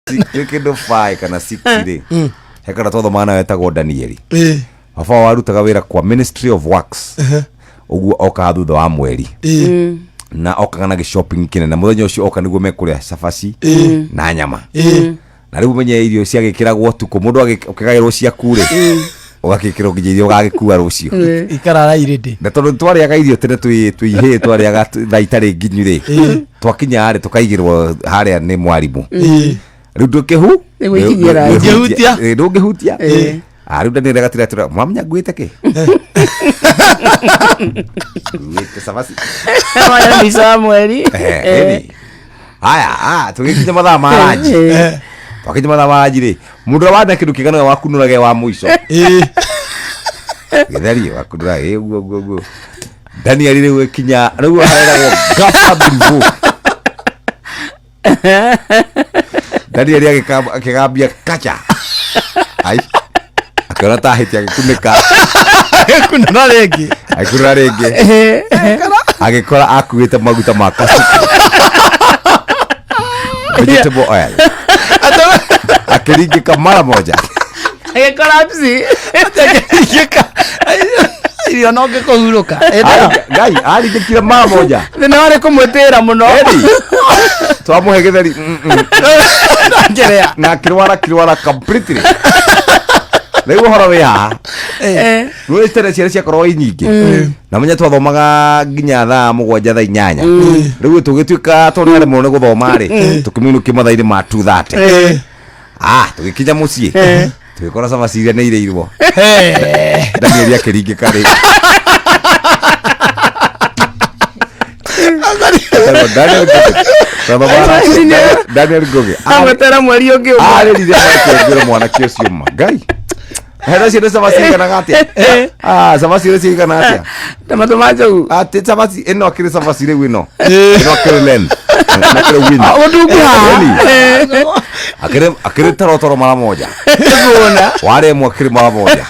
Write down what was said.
Twĩ kĩndũ 5 kana 6 rĩ, he kana twathomaga nawe etagwo Danieli. Baba wao arutaga wĩra kwa Ministry of Works, ũguo okaga thutha wa mweri na okaga na gĩshopping kĩnene. Mũthenya ũcio oka nĩguo mekũrĩa cabaci na nyama. Na rĩu menye irio ciagĩkĩragwo ũtukũ, mũndũ ũkĩgaĩrwo ciaku rĩ, ũgakĩkĩrwo nginya irio ũgagĩkua rũciũ. Ikarara irĩndĩ. Na tondũ twarĩaga irio tene twĩ ihĩĩ, twarĩaga thaa itarĩ nginyu rĩ, twakinya rĩ, tũkaigĩrwo harĩa nĩ mwarimũ. Rĩu ndũkĩhu Nĩ gwĩkinyia ranji. Ndũngĩhutia. Ndũngĩhutia. Ah, rĩu Daniel agatira atĩra, mwamenya nguĩte kĩ, nguĩte cabaci. Waya mbica wa mweri. Ĩni. Haya, tũgĩkinya mathaa ma ranji. Twakinya mathaa ma ranji rĩ, mũndũ ũrĩa warĩ na kĩndũ kĩgana wakunũrage wa mũico. Gĩtheri wakunũra ĩ ũguo ũguo ũguo. Daniel rĩu ĩkinya rĩu aheragwo gafa bilbo. Daniel akĩgambia kacha. Ai. Akĩona ta ahĩtia, agĩkunĩka. Kunora rĩngĩ. Agĩkunũra rĩngĩ. Agĩkora akuĩte maguta ma kasuku. Vegetable oil. Akĩringĩka mara moja. Agĩkorapsi. Ingĩka irio no ngĩkũhurũka. Ngai aringĩkire mara moja. Thĩna warĩ kũmwĩtĩra mũno. Edi twamũhe gĩtheri Ngerea. Na akĩrwara, kĩrwara completely. Rĩu ũhoro wĩ haha, rĩu tene ciana ciakoragwo i nyingĩ na menya twathomaga nginya thaa 7, thaa 8. Rĩu tũgĩtuĩka tondũ nĩ aremwo nĩ gũthoma rĩ, tũkĩmũinũkia mathaa-inĩ ma 2:30. Tũgĩkinya mũciĩ, tũgĩkora cabaci iria nĩ irĩirwo. Danieli akĩringĩka rĩ. Etagwo Daniel Ngugi. Twathomaga Daniel Ngugi. Agwetera mweri ũngĩ ũmwe. Arĩrire makĩongera mwanake ũcio ma Ngai hena ciana cabaci iganaga atĩa? Cabaci iria cigana atĩa? Ta matũ ma njogu. Atĩ cabaci ĩno akĩrĩ cabaci rĩu ĩno akĩrĩ length na akĩrĩ width. Ũtunguha. Ĩni. Akĩrĩ torotoro mara moja. Ngũna. Warĩ ĩmwe akĩrĩ mara moja.